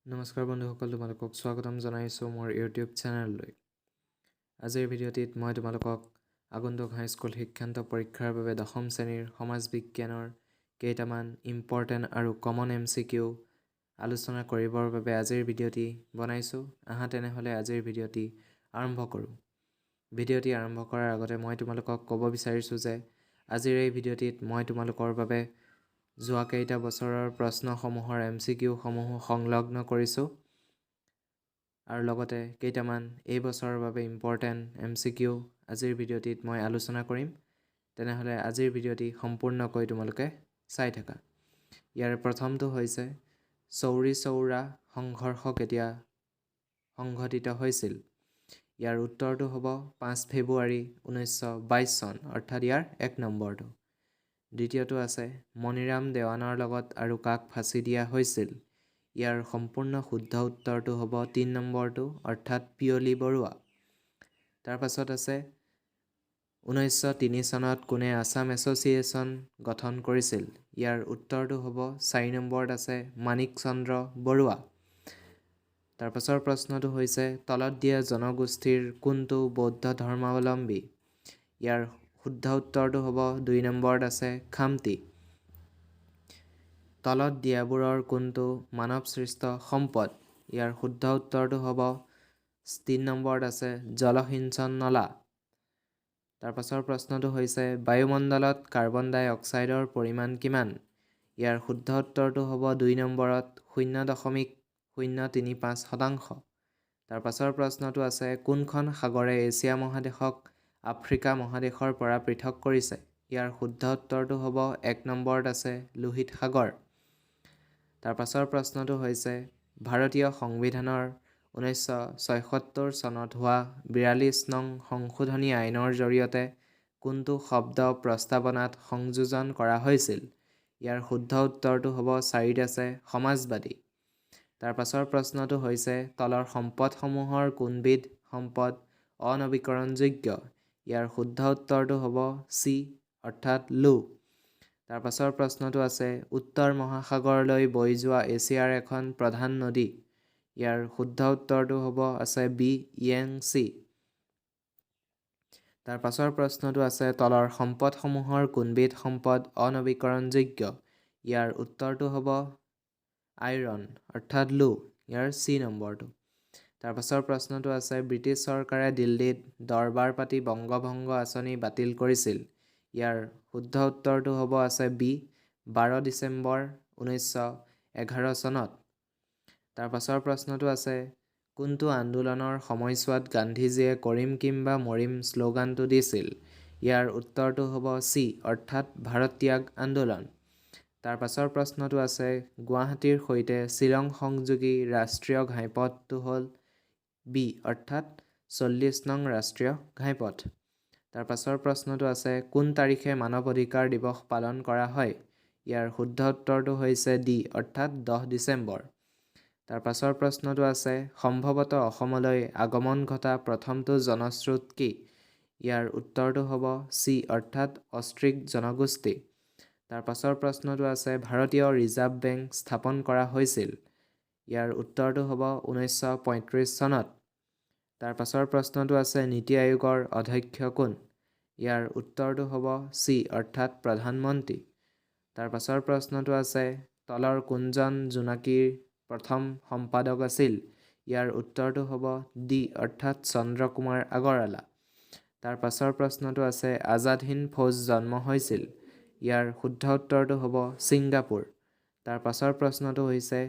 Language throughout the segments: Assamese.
নমস্কাৰ বন্ধুসকল, তোমালোকক স্বাগতম জনাইছোঁ মোৰ ইউটিউব চেনেললৈ। আজিৰ ভিডিঅ'টিত মই তোমালোকক আগন্তুক হাইস্কুল শিক্ষান্ত পৰীক্ষাৰ বাবে দশম শ্ৰেণীৰ সমাজ বিজ্ঞানৰ কেইটামান ইম্পৰ্টেণ্ট আৰু কমন এমচিকিউ আলোচনা কৰিবৰ বাবে আজিৰ ভিডিঅ'টি বনাইছোঁ। আহা তেনেহ'লে আজিৰ ভিডিঅ'টি আৰম্ভ কৰোঁ। ভিডিঅ'টি আৰম্ভ কৰাৰ আগতে মই তোমালোকক ক'ব বিচাৰিছোঁ যে আজিৰ এই ভিডিঅ'টিত মই তোমালোকৰ বাবে যোৱা কেইটা বছৰৰ প্ৰশ্নসমূহৰ এমচিকিউসমূহো সংলগ্ন কৰিছোঁ আৰু লগতে কেইটামান এই বছৰৰ বাবে ইম্পৰ্টেণ্ট এমচিকিউ আজিৰ ভিডিঅ'টিত মই আলোচনা কৰিম। তেনেহ'লে আজিৰ ভিডিঅ'টি সম্পূৰ্ণকৈ তোমালোকে চাই থাকা। ইয়াৰ প্ৰথমটো হৈছে, চৌৰি চৌৰা সংঘৰ্ষ কেতিয়া সংঘটিত হৈছিল? ইয়াৰ উত্তৰটো হ'ব 5 ফেব্ৰুৱাৰী 1922 চন, অৰ্থাৎ ইয়াৰ 1 নম্বৰটো। দ্বিতীয়টো আছে, মণিৰাম দেৱানৰ লগত আৰু কাক ফাঁচি দিয়া হৈছিল? ইয়াৰ সম্পূৰ্ণ শুদ্ধ উত্তৰটো হ'ব 3 নম্বৰটো, অৰ্থাৎ পিয়লি বৰুৱা। তাৰপাছত আছে, 1903 চনত কোনে আছাম এছ'চিয়েশ্যন গঠন কৰিছিল? ইয়াৰ উত্তৰটো হ'ব 4 নম্বৰত আছে মাণিক চন্দ্ৰ বৰুৱা। তাৰপাছৰ প্ৰশ্নটো হৈছে, তলত দিয়া জনগোষ্ঠীৰ কোনটো বৌদ্ধ ধৰ্মাৱলম্বী? ইয়াৰ শুদ্ধ উত্তৰটো হ'ব 2 নম্বৰত আছে খামতি। তলত দিয়াবোৰৰ কোনটো মানৱসৃষ্ট সম্পদ? ইয়াৰ শুদ্ধ উত্তৰটো হ'ব 3 নম্বৰত আছে জলসিঞ্চন নলা। তাৰপাছৰ প্ৰশ্নটো হৈছে, বায়ুমণ্ডলত কাৰ্বন ডাই অক্সাইডৰ পৰিমাণ কিমান? ইয়াৰ শুদ্ধ উত্তৰটো হ'ব 2 নম্বৰত 0.035%। তাৰপাছৰ প্ৰশ্নটো আছে, কোনখন সাগৰে এছিয়া মহাদেশক আফ্ৰিকা মহাদেশৰ পৰা পৃথক কৰিছে? ইয়াৰ শুদ্ধ উত্তৰটো হ'ব 1 নম্বৰত আছে লোহিত সাগৰ। তাৰ পাছৰ প্ৰশ্নটো হৈছে, ভাৰতীয় সংবিধানৰ 1976 চনত হোৱা 42 নং সংশোধনী আইনৰ জৰিয়তে কোনটো শব্দ প্ৰস্তাৱনাত সংযোজন কৰা হৈছিল? ইয়াৰ শুদ্ধ উত্তৰটো হ'ব চাৰিত আছে সমাজবাদী। তাৰ পাছৰ প্ৰশ্নটো হৈছে, তলৰ সম্পদসমূহৰ কোনবিধ সম্পদ অনবীকৰণযোগ্য? ইয়াৰ শুদ্ধ উত্তৰটো হ'ব চি, অৰ্থাৎ লো। তাৰ পাছৰ প্ৰশ্নটো আছে, উত্তৰ মহাসাগৰলৈ বৈ যোৱা এছিয়াৰ এখন প্ৰধান নদী? ইয়াৰ শুদ্ধ উত্তৰটো হ'ব আছে বি, য়েংচি। তাৰ পাছৰ প্ৰশ্নটো আছে, তলৰ সম্পদসমূহৰ কোনবিধ সম্পদ অনবীকৰণযোগ্য? ইয়াৰ উত্তৰটো হ'ব আইৰণ, অৰ্থাৎ লো, ইয়াৰ চি নম্বৰটো। তাৰ পাছৰ প্ৰশ্নটো আছে, ব্ৰিটিছ চৰকাৰে দিল্লীত দৰবাৰ পাতি বংগভংগ আঁচনি বাতিল কৰিছিল। ইয়াৰ শুদ্ধ উত্তৰটো হ'ব আছে বি, 12 ডিচেম্বৰ 1911 চনত। তাৰ পাছৰ প্ৰশ্নটো আছে, কোনটো আন্দোলনৰ সময়ছোৱাত গান্ধীজীয়ে "কৰিম কিম্বা মৰিম" শ্লোগানটো দিছিল? ইয়াৰ উত্তৰটো হ'ব চি, অৰ্থাৎ ভাৰত ত্যাগ আন্দোলন। তাৰ পাছৰ প্ৰশ্নটো আছে, গুৱাহাটীৰ সৈতে শ্বিলং সংযোগী ৰাষ্ট্ৰীয় ঘাইপথটো হ'ল বি, অৰ্থাৎ 40 নং ৰাষ্ট্ৰীয় ঘাইপথ। তাৰ পাছৰ প্ৰশ্নটো আছে, কোন তাৰিখে মানৱ অধিকাৰ দিৱস পালন কৰা হয়? ইয়াৰ শুদ্ধ উত্তৰটো হৈছে ডি, অৰ্থাৎ 10 ডিচেম্বৰ। তাৰ পাছৰ প্ৰশ্নটো আছে, সম্ভৱতঃ অসমলৈ আগমন ঘটা প্ৰথমটো জনস্ৰোত কি? ইয়াৰ উত্তৰটো হ'ব চি, অৰ্থাৎ অষ্ট্ৰিক জনগোষ্ঠী। তাৰ পাছৰ প্ৰশ্নটো আছে, ভাৰতীয় ৰিজাৰ্ভ বেংক স্থাপন কৰা হৈছিল। ইয়াৰ উত্তৰটো হ'ব 1935 চনত। তাৰ পাছৰ প্ৰশ্নটো আছে, নীতি আয়োগৰ অধ্যক্ষ কোন? ইয়াৰ উত্তৰটো হ'ব চি, অৰ্থাৎ প্ৰধানমন্ত্ৰী। তাৰ পাছৰ প্ৰশ্নটো আছে, তলৰ কোনজন জোনাকীৰ প্ৰথম সম্পাদক আছিল? ইয়াৰ উত্তৰটো হ'ব ডি, অৰ্থাৎ চন্দ্ৰকুমাৰ আগৰৱালা। তাৰ পাছৰ প্ৰশ্নটো আছে, আজাদ হিন্দ ফৌজ জন্ম হৈছিল। ইয়াৰ শুদ্ধ উত্তৰটো হ'ব ছিংগাপুৰ। তাৰ পাছৰ প্ৰশ্নটো হৈছে,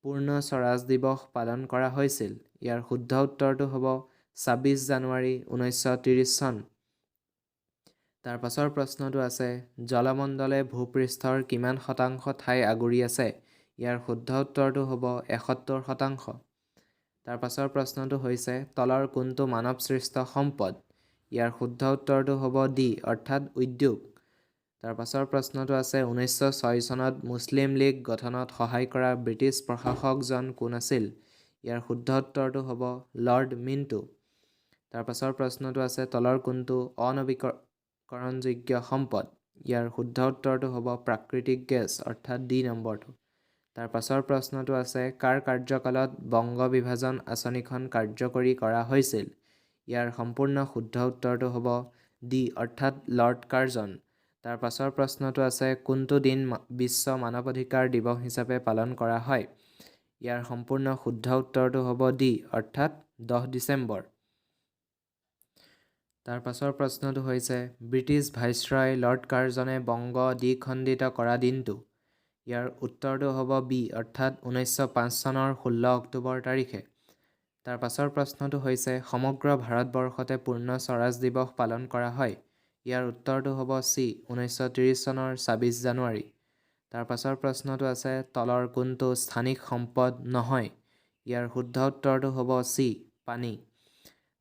পূৰ্ণ স্বৰাজ দিৱস পালন কৰা হৈছিল। ইয়াৰ শুদ্ধ উত্তৰটো হ'ব 26 জানুৱাৰী 1930 চন। তাৰ পাছৰ প্ৰশ্নটো আছে, জলমণ্ডলে ভূপৃষ্ঠৰ কিমান শতাংশ ঠাই আগুৰি আছে? ইয়াৰ শুদ্ধ উত্তৰটো হ'ব 71%। তাৰ পাছৰ প্ৰশ্নটো হৈছে, তলৰ কোনটো মানৱসৃষ্ট সম্পদ? ইয়াৰ শুদ্ধ উত্তৰটো হ'ব ডি, অৰ্থাৎ উদ্যোগ। তাৰ পাছৰ প্ৰশ্নটো আছে, 1906 চনত মুছলিম লীগ গঠনত সহায় কৰা ব্ৰিটিছ প্ৰশাসকজন কোন আছিল? ইয়াৰ শুদ্ধ উত্তৰটো হ'ব লৰ্ড মিণ্টো। তাৰ পাছৰ প্ৰশ্নটো আছে, তলৰ কোনটো অনবীকৰণযোগ্য সম্পদ? ইয়াৰ শুদ্ধ উত্তৰটো হ'ব প্ৰাকৃতিক গেছ, অৰ্থাৎ ডি নম্বৰটো। তাৰ পাছৰ প্ৰশ্নটো আছে, কাৰ কাৰ্যকালত বংগ বিভাজন আঁচনিখন কাৰ্যকৰী কৰা হৈছিল? ইয়াৰ সম্পূৰ্ণ শুদ্ধ উত্তৰটো হ'ব ডি, অৰ্থাৎ লৰ্ড কাৰ্জন। তাৰ পাছৰ প্ৰশ্নটো আছে, কোনটো দিন বিশ্ব মানৱ অধিকাৰ দিৱস হিচাপে পালন কৰা হয়? ইয়াৰ সম্পূৰ্ণ শুদ্ধ উত্তৰটো হ'ব ডি, অৰ্থাৎ 10 ডিচেম্বৰ। তাৰ পাছৰ প্ৰশ্নটো হৈছে, ব্ৰিটিছ ভাইচৰয় লৰ্ড কাৰ্জনে বংগ দ্বিখণ্ডিত কৰা দিনটো? ইয়াৰ উত্তৰটো হ'ব বি, অৰ্থাৎ 1905 চনৰ 16 অক্টোবৰ তাৰিখে। তাৰ পাছৰ প্ৰশ্নটো হৈছে, সমগ্ৰ ভাৰতবৰ্ষতে পূৰ্ণ স্বৰাজ দিৱস পালন কৰা হয়? ইয়াৰ উত্তৰটো হ'ব চি, 1930 চনৰ 26 জানুৱাৰী। তাৰ পাছৰ প্ৰশ্নটো আছে, তলৰ কোনটো স্থানিক সম্পদ নহয়? ইয়াৰ শুদ্ধ উত্তৰটো হ'ব চি, পানী।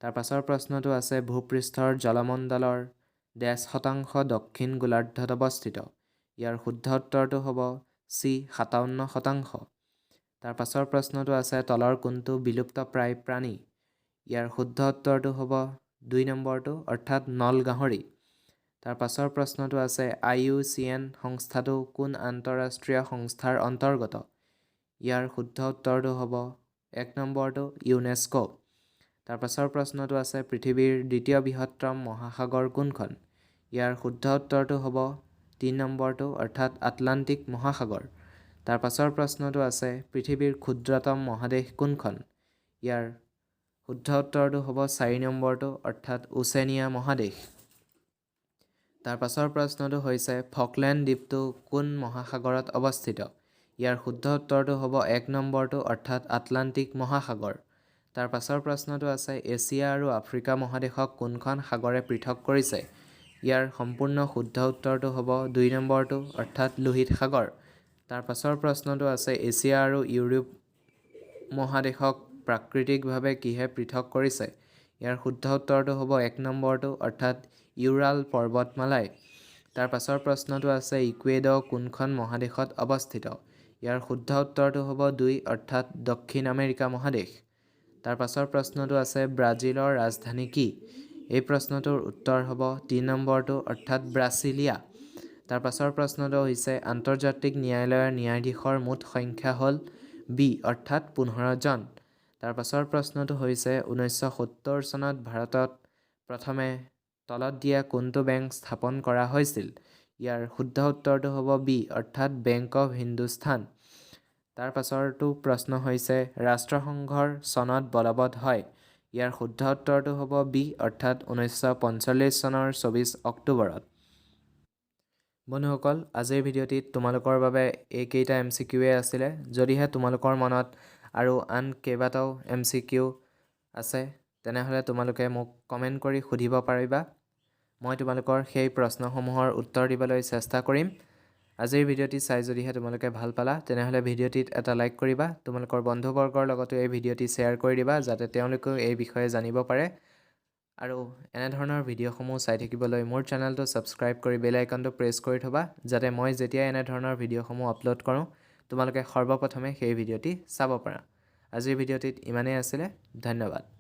তাৰ পাছৰ প্ৰশ্নটো আছে, ভূপৃষ্ঠৰ জলমণ্ডলৰ ডেছ শতাংশ দক্ষিণ গোলাৰ্ধত অৱস্থিত? ইয়াৰ শুদ্ধ উত্তৰটো হ'ব চি, 57%। তাৰ পাছৰ প্ৰশ্নটো আছে, তলৰ কোনটো বিলুপ্তপ্ৰায় প্ৰাণী? ইয়াৰ শুদ্ধ উত্তৰটো হ'ব 2 নম্বৰটো, অৰ্থাৎ নল গাহৰি। তাৰ পাছৰ প্ৰশ্নটো আছে, আইইউচিএন সংস্থাটো কোন আন্তঃৰাষ্ট্ৰীয় সংস্থাৰ অন্তৰ্গত? ইয়াৰ শুদ্ধ উত্তৰটো হ'ব 1 নম্বৰটো, ইউনেস্কো। তাৰ পাছৰ প্ৰশ্নটো আছে, পৃথিৱীৰ দ্বিতীয় বৃহত্তম মহাসাগৰ কোনখন? ইয়াৰ শুদ্ধ উত্তৰটো হ'ব 3 নম্বৰটো, অৰ্থাৎ আটলাণ্টিক মহাসাগৰ। তাৰ পাছৰ প্ৰশ্নটো আছে, পৃথিৱীৰ ক্ষুদ্ৰতম মহাদেশ কোনখন? ইয়াৰ শুদ্ধ উত্তৰটো হ'ব 4 নম্বৰটো, অৰ্থাৎ ওচেনিয়া মহাদেশ। তাৰ পাছৰ প্ৰশ্নটো হৈছে, ফকলেণ্ড দ্বীপটো কোন মহাসাগৰত অৱস্থিত? ইয়াৰ শুদ্ধ উত্তৰটো হ'ব 1 নম্বৰটো, অৰ্থাৎ আটলাণ্টিক মহাসাগৰ। তাৰ পাছৰ প্ৰশ্নটো আছে, এছিয়া আৰু আফ্ৰিকা মহাদেশক কোনখন সাগৰে পৃথক কৰিছে? ইয়াৰ সম্পূৰ্ণ শুদ্ধ উত্তৰটো হ'ব 2 নম্বৰটো, অৰ্থাৎ লোহিত সাগৰ। তাৰ পাছৰ প্ৰশ্নটো আছে, এছিয়া আৰু ইউৰোপ মহাদেশক প্ৰাকৃতিকভাৱে কিহে পৃথক কৰিছে? ইয়াৰ শুদ্ধ উত্তৰটো হ'ব 1 নম্বৰটো, অৰ্থাৎ ইউৰাল পৰ্বতমালাই। তাৰ পাছৰ প্ৰশ্নটো আছে, ইকুৱেড' কোনখন মহাদেশত অৱস্থিত? ইয়াৰ শুদ্ধ উত্তৰটো হ'ব 2, অৰ্থাৎ দক্ষিণ আমেৰিকা মহাদেশ। তাৰ পাছৰ প্ৰশ্নটো আছে, ব্ৰাজিলৰ ৰাজধানী কি? এই প্ৰশ্নটোৰ উত্তৰ হ'ব 3 নম্বৰটো, অৰ্থাৎ ব্ৰাছিলিয়া। তাৰ পাছৰ প্ৰশ্নটো হৈছে, আন্তৰ্জাতিক ন্যায়ালয়ৰ ন্যায়াধীশৰ মুঠ সংখ্যা হ'ল বি, অৰ্থাৎ 15জন। তাৰ পাছৰ প্ৰশ্নটো হৈছে, 1970 চনত ভাৰতত প্ৰথমে তলত দিয়া কোনটো বেংক স্থাপন কৰা হৈছিল? ইয়াৰ শুদ্ধ উত্তৰটো হ'ব বি, অৰ্থাৎ বেংক অৱ হিন্দুস্থান। তাৰ পাছৰটো প্ৰশ্ন হৈছে, ৰাষ্ট্ৰসংঘৰ চনত বলবৎ হয়? ইয়াৰ শুদ্ধ উত্তৰটো হ'ব বি, অৰ্থাৎ 1945 চনৰ 24 অক্টোবৰত। বন্ধুসকল, আজিৰ ভিডিঅ'টিত তোমালোকৰ বাবে এইকেইটা এমচিকিউৱে আছিলে। যদিহে তোমালোকৰ মনত আৰু আন কেইবাটাও এমচিকিউ আছে, তেনেহ'লে তোমালোকে মোক কমেণ্ট কৰি সুধিব পাৰিবা। মই তোমালোকৰ সেই প্ৰশ্নসমূহৰ উত্তৰ দিবলৈ চেষ্টা কৰিম। আজিৰ ভিডিঅ'টি চাই যদিহে তোমালোকে ভাল পালা, তেনেহ'লে ভিডিঅ'টিত এটা লাইক কৰিবা। তোমালোকৰ বন্ধুবৰ্গৰ লগতো এই ভিডিঅ'টি শ্বেয়াৰ কৰি দিবা, যাতে তেওঁলোকেও এই বিষয়ে জানিব পাৰে। আৰু এনেধৰণৰ ভিডিঅ'সমূহ চাই থাকিবলৈ মোৰ চেনেলটো ছাবস্ক্ৰাইব কৰি বেল আইকনটো প্ৰেছ কৰি থ'বা, যাতে মই যেতিয়াই এনেধৰণৰ ভিডিঅ'সমূহ আপলোড কৰোঁ, তোমালোকে সৰ্বপ্ৰথমে সেই ভিডিঅ'টি চাব পাৰা। আজিৰ ভিডিঅ'টিত ইমানেই আছিলে। ধন্যবাদ।